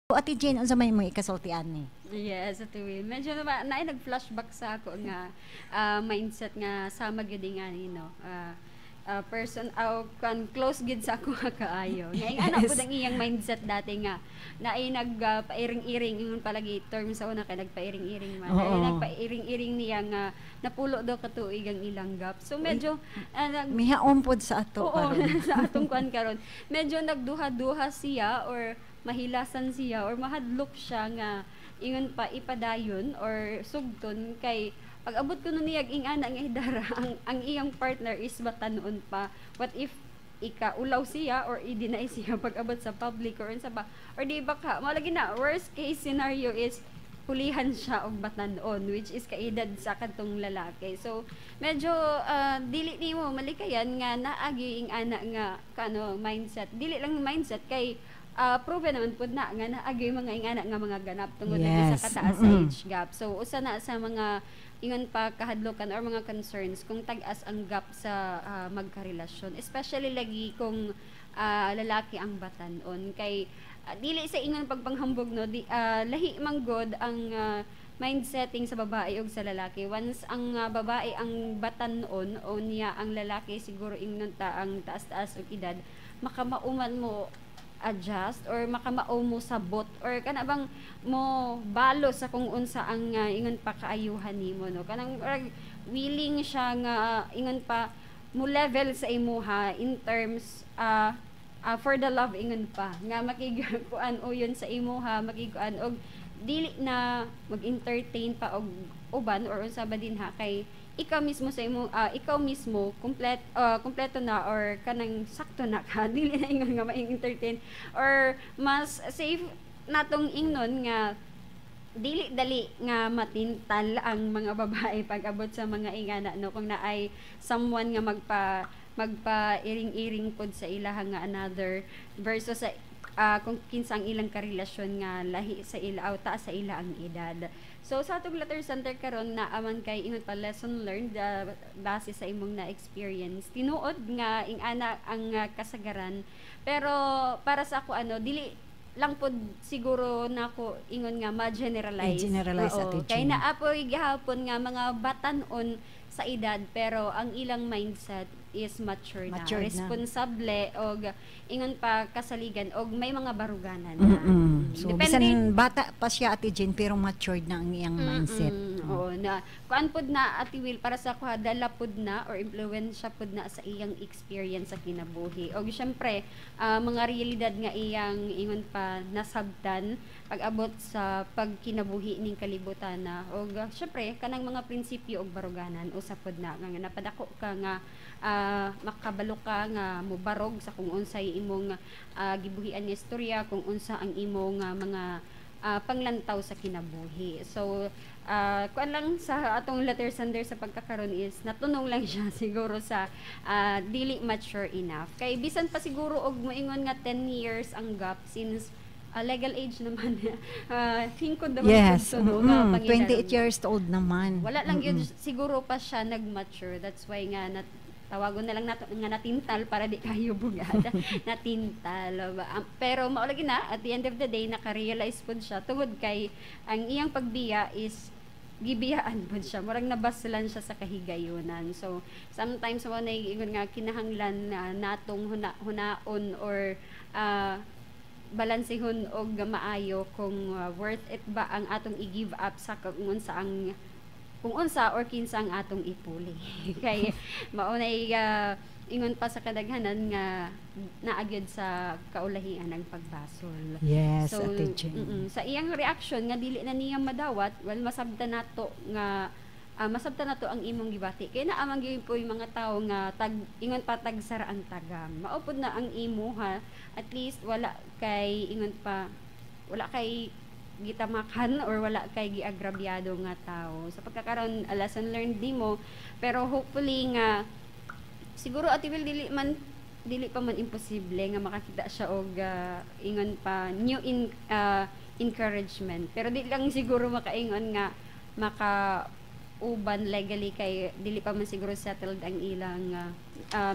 Ate Jane, unsa may imong ikasultian ni? Yes, Ate Will. Medyo na, na nag-flashback sa ako nga mindset nga sama gyud nga ni, no. Person aw kan close gid sa ako nga kaayo. Nga ing anak pud ang iyang mindset dati nga naay nag pairing-iring, ingon palagi term sa una kay nagpairing-iring man. Naay nagpairing-iring niya nga napulo daw ka tuig ang ilang gap. So medyo nag Mihaom pod sa ato Oo, karon. Sa atong kuan karon. Medyo nagduha-duha siya or mahilasan siya or mahadlok siya nga ingon pa ipadayon or sugton kay pag abot kuno niya ing ana nga idara, ang iyang partner is batanon pa. What if ikaulaw siya or i-deny siya pag abot sa public or unsa ba, or di ba ka mao lagi na worst case scenario is pulihan siya og batanon, which is kaedad sa kadtong lalaki? So medyo dili nimo malikayan nga naagi ing ana nga kano mindset. Dili lang mindset kay proven naman pud na nga naagi mga ingana nga mga ganap tungod lagi sa kataas sa age gap. So usa na sa mga ingon pa kahadlokan or mga concerns kung tag-as ang gap sa magkarelasyon, especially lagi kung lalaki ang batanon, kay dili sa ingon pagpanghambog, no, di lahi man god ang mind setting sa babae ug sa lalaki. Once ang babae ang batanon o niya ang lalaki siguro ingnon ta ang taas-taas og edad, makamauman mo adjust or makamao mo sabot or kana bang mo balo sa kung unsa ang ingon pa kaayuhan nimo, no, kanang murag willing siya nga ingon pa mo level sa imuha in terms for the love, ingon pa nga makigkuan o yun sa imuha, makigkuan og dili na mag-entertain pa og uban or unsa ba din ha, kay ikaw mismo sa imo ikaw mismo complete kompleto na or kanang sakto na ka. Dili na ingon nga ma-entertain or mas safe natong ingnon nga dili dali nga matintal ang mga babae pag abot sa mga ingana, no, kung naay someone nga magpa iring-iring pod sa ilaha nga another versus sa kung kinsa ang ilang karelasyon nga lahi sa ila aw taas sa ila ang edad. So sa atong letter sender karon na aman kay ingon pa lesson learned base sa imong na experience. Tinuod nga ing-ana ang kasagaran, pero para sa ako ano, dili lang pod siguro nako ingon nga ma-generalize. I-generalize, Oo. Ate Kay Jean. Naapoy gihapon nga mga batanon sa edad pero ang ilang mindset is mature na. Matured na. Responsable og ingon pa kasaligan og may mga baruganan na. So, Depende. bisan bata pa siya, Ate Jane, pero matured na ang iyang mindset. Oo, na kuan pod na, Ate Will, para sa kuha dala pod na or impluwensya pod na sa iyang experience sa kinabuhi. Og syempre, mga realidad nga iyang ingon pa nasabtan pag-abot sa pagkinabuhi ning kalibutan na og syempre kanang mga prinsipyo og baruganan, usa pod na nga napadako ka nga makabalo ka nga mobarog sa kung unsay imong gibuhian nga istorya, kung unsa ang imong mga panglantaw sa kinabuhi. So, kuan lang sa atong letter sender sa pagkakaron is natunong lang siya siguro sa dili mature enough. Kay bisan pa siguro og moingon nga 10 years ang gap, since legal age naman, hingkod naman pud to, no, nga pangidaron. 28 years old naman. Wala lang yun siguro pa siya nag-mature. That's why nga tawagon na lang nato nga natintal para di kayo bugad. Natintal ba? Pero mao lagi na at the end of the day naka-realize pud siya tungod kay ang iyang pagbiya is gibiyaan pud siya. Murag nabaslan siya sa kahigayunan. So sometimes mo na ingon nga kinahanglan na natong hunaon or balansehon og maayo kung worth it ba ang atong i-give up sa kung unsa ang kung unsa or kinsa ang atong ipuli. Kay mao na ingon pa sa kadaghanan nga naagyod sa kaulahian ang pagbasol. Yes, So, Ate Jane. Sa iyang reaction nga dili na niya madawat, well, masabtan nato nga masabtan nato ang imong gibati. Kay naa man gyud po yung mga tao nga tag ingon pa tagsara ang tagam. Mao pud na ang imo ha. At least wala kay ingon pa wala kay gitamakan or wala kay giagrabyado nga tao. Sa pagkakaron, a lesson learned nimo, pero hopefully nga siguro, Ate Will, dili pa man imposible nga makakita siya og ingon pa new in encouragement, pero di lang siguro makaingon nga maka uban legally kay dili pa man siguro settled ang ilang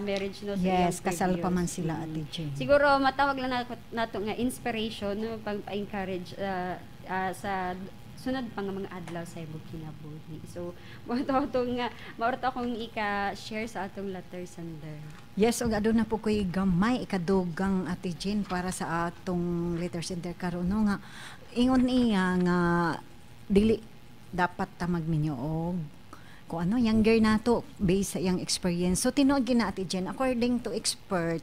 marriage, no, sa iyang Yes, kasal pa previous. Man sila, Ate Jane. Siguro matawag lang nato nga inspiration, no, pang encourage sa sunod pa nga mga adlaw sa imong kinabuhi. So, mao to atong nga mao to akong ika-share sa atong letter sender. Yes, ug aduna po ko'y gamay ikadugang, Ate Jane, para sa atong letter sender karon, no, nga ingon niya nga dili dapat ta magminyo og kung ano younger nato based sa iyang experience. So tinuod gina, Ate Jen, according to expert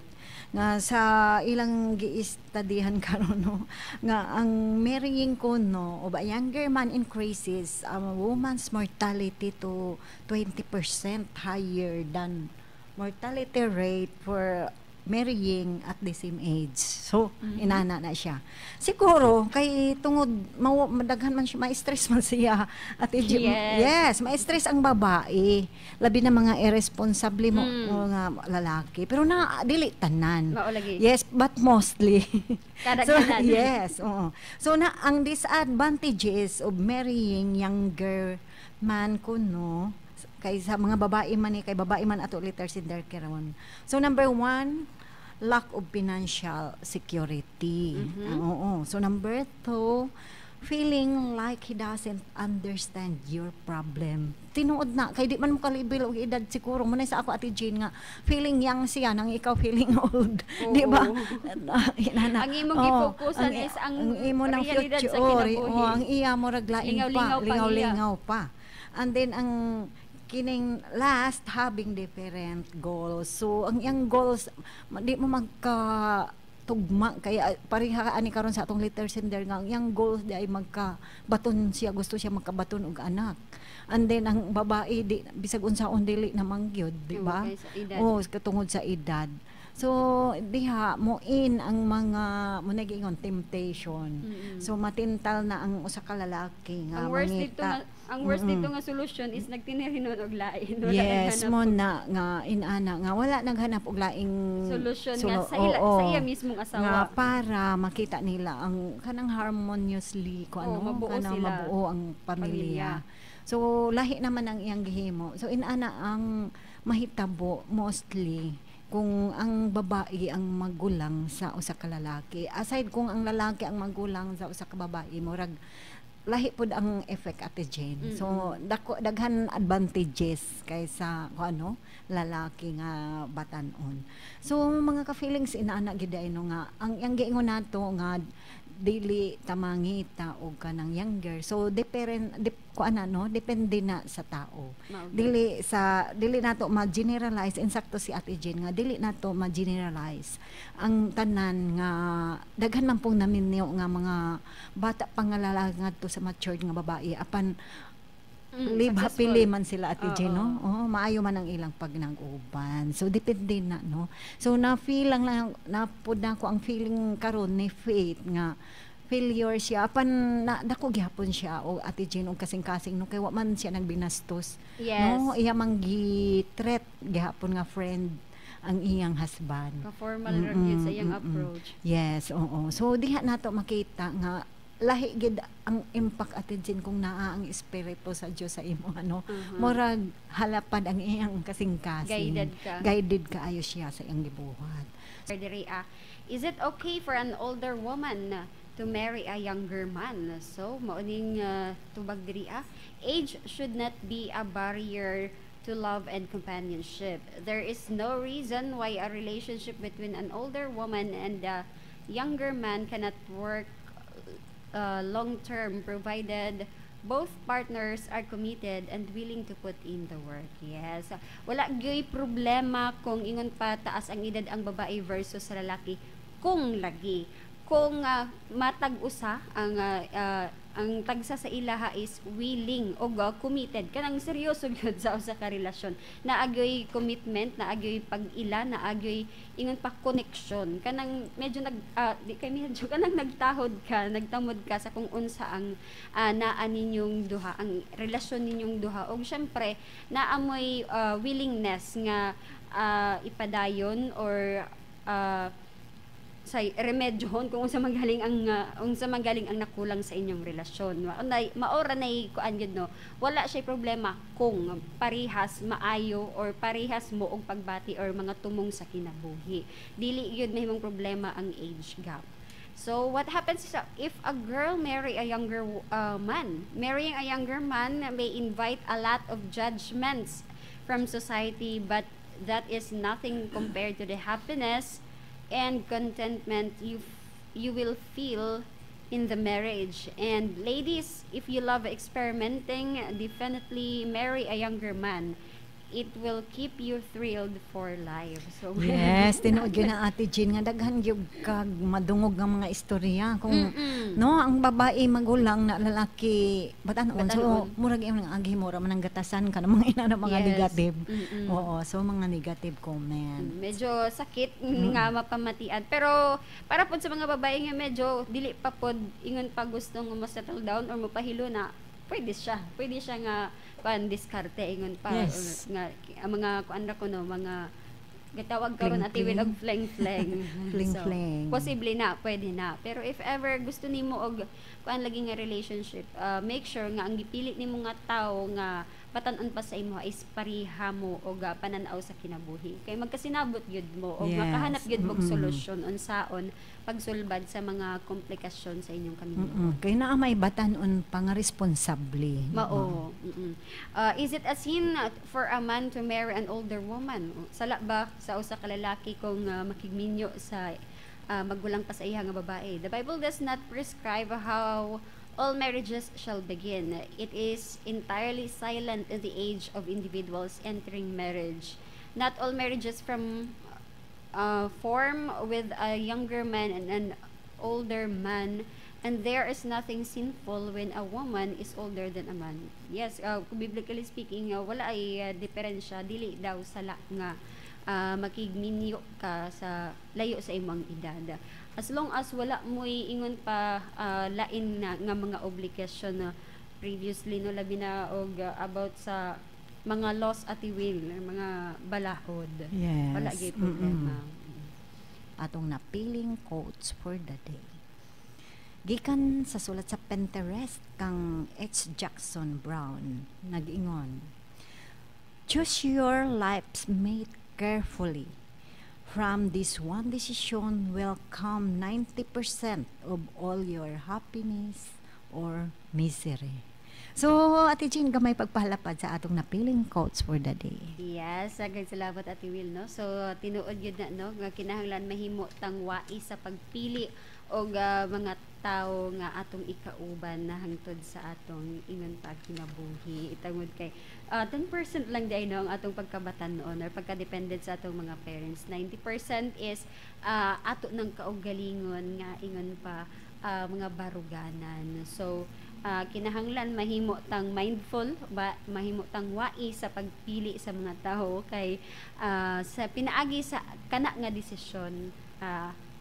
nga sa ilang giistadihan karon, no, nga ang marrying ko, no, o ba younger man increases a woman's mortality to 20% higher than mortality rate for marrying at the same age. So, inana na siya. Siguro, kay tungod, madaghan man siya, ma-stress man siya. At yes, ma-stress ang babae. Labi na mga irresponsible mo nga lalaki. Pero na, dili tanan. Mao lagi. Yes, but mostly. So, Kadaghanan. Yes, oo. So na ang disadvantages of marrying younger man kuno kay sa mga babae man ni, kay babae man ato letter sender karon. So number one, lack of financial security. Ah, oo. So number two, feeling like he doesn't understand your problem. Tinuod na, kay di man mo kalibil og edad siguro. Muna sa ako, Ate Jane, nga feeling young siya, nang ikaw feeling old. Di ba? Inana. Ang imong Oo, gifokusan is ang imo ng realidad future. sa Oh, kinabuhi. oh, ang iya murag lain pa, Lingaw-lingaw pa ang iya. lingaw-lingaw pa. And then ang kining last, having different goals. So ang iyang goals di mo magka tugma, kaya pareha ani karon sa atong letter sender nga ang iyang goals di ay magka baton siya, gusto siya magkabaton og anak, and then ang babae di bisag unsaon dili na mangyud, di ba? Okay, sa edad. Oh, katungod sa edad. So diha mo in ang mga mo nagingon temptation. So matintal na ang usa ka lalaki nga Ang worst dito mangita. nga, ang worst dito nga solution is nagtinir hinuon og lain. Wala Yes, naghanap mo og na nga inana nga wala naghanap og laing solution nga sa ila, oo. sa iya mismong asawa. Nga para makita nila ang kanang harmoniously ko Oo, ano mabuo kanang sila. Mabuo ang pamilya. Pamilya. So lahi naman ang iyang gihimo. So inana ang mahitabo mostly kung ang babae ang magulang sa usa ka lalaki. Aside kung ang lalaki ang magulang sa usa ka babae, murag lahi pud ang effect, Ate Jane. So dako daghan advantages kaysa kung ano lalaki nga batanon. So mga ka-feelings, inaana gid ay no nga ang giingon nato nga dili ta mangita og kanang younger. So depend dip, kuan na, no, depende na sa tao. Mao gyud. Dili nato ma-generalize, insakto si Ate Jane nga dili nato ma-generalize ang tanan nga daghan man pong naminyo nga mga bata pa nga lalaki ngadto sa matured nga babae, apan live successful. Happily man sila, Ate Jane, no? Oo, maayo man ang ilang pagnag-uban. So depende na, no? So na feel lang lang napud na ko ang feeling karon ni Faith nga failure siya, apan na dako gihapon siya o Ate Jane og kasing-kasing, no, kay wa man siya nagbinastos. No, iya mang gi-treat gihapon nga friend ang iyang husband. Ka-formal ra gyud sa iyang approach. Yes, oo. So diha nato makita nga lahi gid ang impact, Ate Jane, kung naa ang espiritu sa Dios sa imo ano. Murag halapad ang iyang kasing-kasing. Guided ka. Guided kaayo siya sa iyang gibuhat. Diri, is it okay for an older woman to marry a younger man? So, mauning tubag diri ah. Age should not be a barrier to love and companionship. There is no reason why a relationship between an older woman and a younger man cannot work long term, provided both partners are committed and willing to put in the work. Yes. Wala gyoy problema kung ingon pa taas ang edad ang babae versus sa lalaki kung lagi kung matag usa ang tagsa sa ilaha is willing og committed, kanang seryoso gyud sa usa ka relasyon, naagyoy commitment, naagyoy pag-ila, naagyoy ingon pa connection, kanang medyo nag di kay medyo kanang nagtahod ka, nagtamod ka sa kung unsa ang naa ninyong duha, ang relasyon ninyong duha, og syempre naamoy willingness nga ipadayon or Say remedyohon kung unsa man galing ang nakulang sa inyong relasyon. Maora nay kuan gyud, no? Wala siya problema kung parehas maayo or parehas mo og pagbati or mga tumong sa kinabuhi. Dili gyud mahimong problema ang age gap. So what happens is, if a girl marry a younger man, marrying a younger man may invite a lot of judgments from society, but that is nothing compared to the happiness and contentment you will feel in the marriage. And ladies, if you love experimenting, definitely marry a younger man. It will keep you thrilled for life. So Yes, tinuod gyud na, Ate Jean, nga daghan gyud kag madungog nga mga istorya kung no, ang babae magulang na, lalaki batan-on. So Batan-on. Murag imong agi mo ra man ang gatasan ka ng mga ina mga negative. Oo, so mga negative comment. Medyo sakit nga mapamatian. Pero para pod sa mga babae nga medyo dili pa pod ingon pa gusto nga mo settle down or mopahilo na, pwede siya. Pwede siya nga kuan, diskarte ingon pa or nga ang mga kuan ra kuno, mga gitawag karon, Ate Will, og fleng fleng. Fling So, fling. Posible na, pwede na. Pero if ever gusto nimo og kuan lagi nga relationship, make sure nga ang gipili nimo nga tawo nga batan-on pa sa imo is pareha mo og pananaw sa kinabuhi. Kay magkasinabot gyud mo og makahanap gyud mo og solusyon unsaon pagsulbad sa mga komplikasyon sa inyong kaminyoon. Kay naa may batan-on pa nga responsable. Mao. Is it a sin for a man to marry an older woman? Sala ba sa usa ka lalaki kung makigminyo sa magulang pa sa iya nga babae? The Bible does not prescribe how all marriages shall begin. It is entirely silent in the age of individuals entering marriage. Not all marriages from form with a younger man and an older man, and there is nothing sinful when a woman is older than a man. Yes, biblically speaking, wala ay diferensya. Dili daw sala nga makigminyo ka sa layo sa imong edad, as long as wala mo'y ingon pa lain na nga mga obligasyon na previously, no, labi na og about sa mga laws, Ate Will, mga balahod. Wala gyud problema. Atong napiling quotes for the day. Gikan sa sulat sa Pinterest kang H. Jackson Brown, nag-ingon, "Choose your life's mate carefully. From this one decision will come 90% of all your happiness or misery." So, Ate Jean, gamay pagpahalapad sa atong napiling quotes for the day. Yes, daghang salamat, Ate Will, no. So tinuod gyud na, no, nga kinahanglan mahimo tang wais sa pagpili og mga tawo nga atong ikauban na hangtod sa atong ingon pa kinabuhi. Tungod kay 10% lang diay, no, ang atong pagkabatan-on or pagkadependent sa atong mga parents. 90% is ato ng kaugalingon nga ingon pa mga baruganan. So kinahanglan mahimo tang mindful ba, mahimo tang wais sa pagpili sa mga tawo kay sa pinaagi sa kana nga desisyon,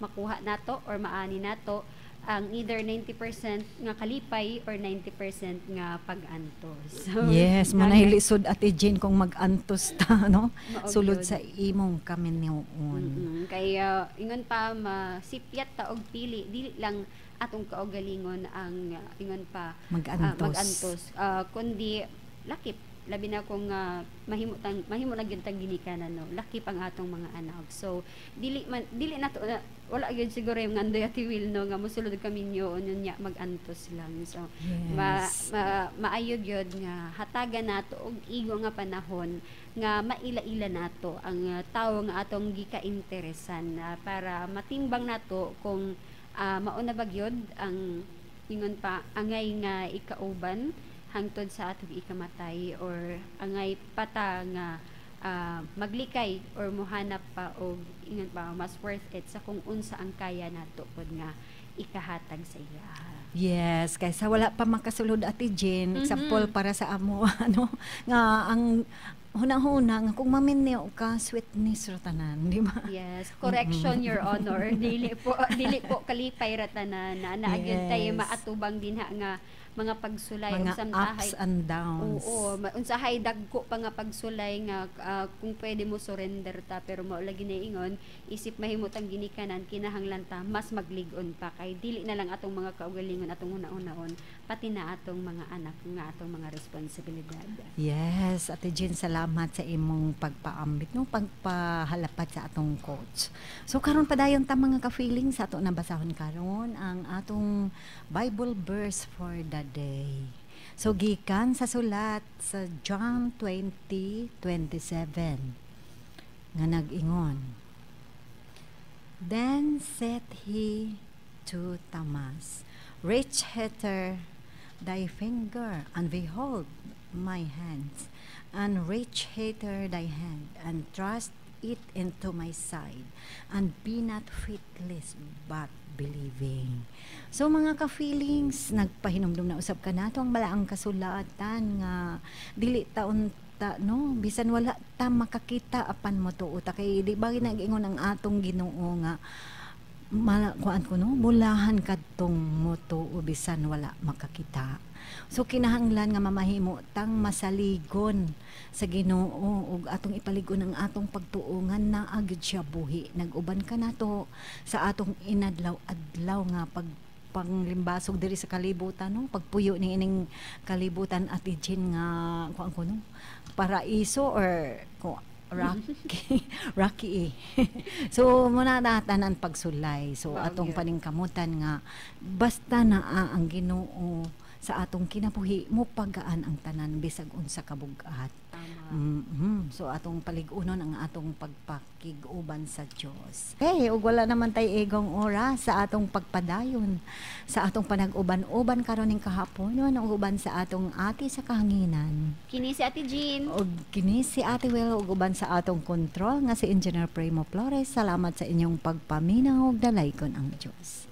makuha nato or maani nato ang either 90% nga kalipay or 90% nga pag-antos. So, Yes, mo lisod, Ate Jean, kung mag-antos ta, no? Mao Sulod gyud. Sa imong kaminyoon. Kay ingon pa masipyat ta og pili, dili lang atong kaugalingon ang ingon pa mag-antos. Mag-antos, kundi lakip labi na kung mahimo tang mahimo na gyud tang ginikanan, no, lakip ang atong mga anak. So dili man dili nato na, wala gyud siguro yung ngandoy, Ate Will, no, nga mosulod kami nyo nya mag-antos lang. So ma maayo gyud nga hatagan nato og igo nga panahon nga maila-ila nato ang tawo nga atong gika-interesan para matimbang nato kung mao na ba gyud ang ingon pa angay nga ikauban hangtod sa atong ikamatay or angay pata nga maglikay or muhanap pa og ingon pa mas worth it sa kung unsa ang kaya nato pod nga ikahatag sa iya. Yes, kaysa wala pa makasulod, Ate Jen, example para sa amo ano nga ang Huna-huna nga kung maminyo ka, sweetness ra tanan, di ba? Yes, correction, Your Honor. Dili po kalipay ra tanan na naa gyud tay maatubang dinha nga mga pagsulay mga ug samtahay ups and downs. Oo, unsahay dagko pa nga pagsulay nga kung pwede mo surrender ta, pero mao lagi na ingon, isip mahimutang ginikanan, kinahanglan ta mas maglig-on pa kay dili na lang atong mga kaugalingon atong huna-hunaon, pati na atong mga anak nga atong mga responsibilidad. Yes, Ate Jean, salamat sa imong pagpaambit, no, pagpahalapat sa atong coach. So karon, padayon ta, mga ka-feelings, sa ato nabasahon karon ang atong Bible verse for the day. So gikan sa sulat sa John 20:27 nga nag-ingon, "Then said he to Thomas, 'Reach hither thy finger, and behold my hands, and reach hither thy hand, and thrust it into my side, and be not faithless, but believing.'" So mga ka-feelings, nagpahinumdum na usab kanato ang balaang kasulatan nga dili taon ta, no, bisan wala ta makakita, apan motuo ta, kay di ba nag-ingon ang atong Ginoo nga mala kuan ko, no, bulahan kadtong motuo bisan wala makakita? So kinahanglan nga mamahimo tang masaligon sa Ginoo ug atong ipaligon ang atong pagtuo nga naa gyud siya buhi, nag-uban kanato sa atong inadlaw-adlaw nga panglimbasog diri sa kalibutan, no, pagpuyo ni ining kalibutan, Ate Jean, nga kuan ko, no, paraiso or ko rocky rocky eh. So muna natanan pagsulay, so Mao atong gyud. paningkamutan nga basta naa ang Ginoo sa atong kinabuhi, mo pagaan ang tanan bisag unsa kabugat. Tama. So atong palig-unon ang atong pagpakig-uban sa Dios. Hey, ug wala naman tay igong oras sa atong pagpadayon sa atong panag-uban-uban karon ning kahapon ug uban sa atong ate sa kahanginan. Kini si Ate Jean. Ug kini si Ate Will ug uban sa atong control nga si Engineer Primo Flores. Salamat sa inyong pagpaminaw ug dalaykon ang Dios.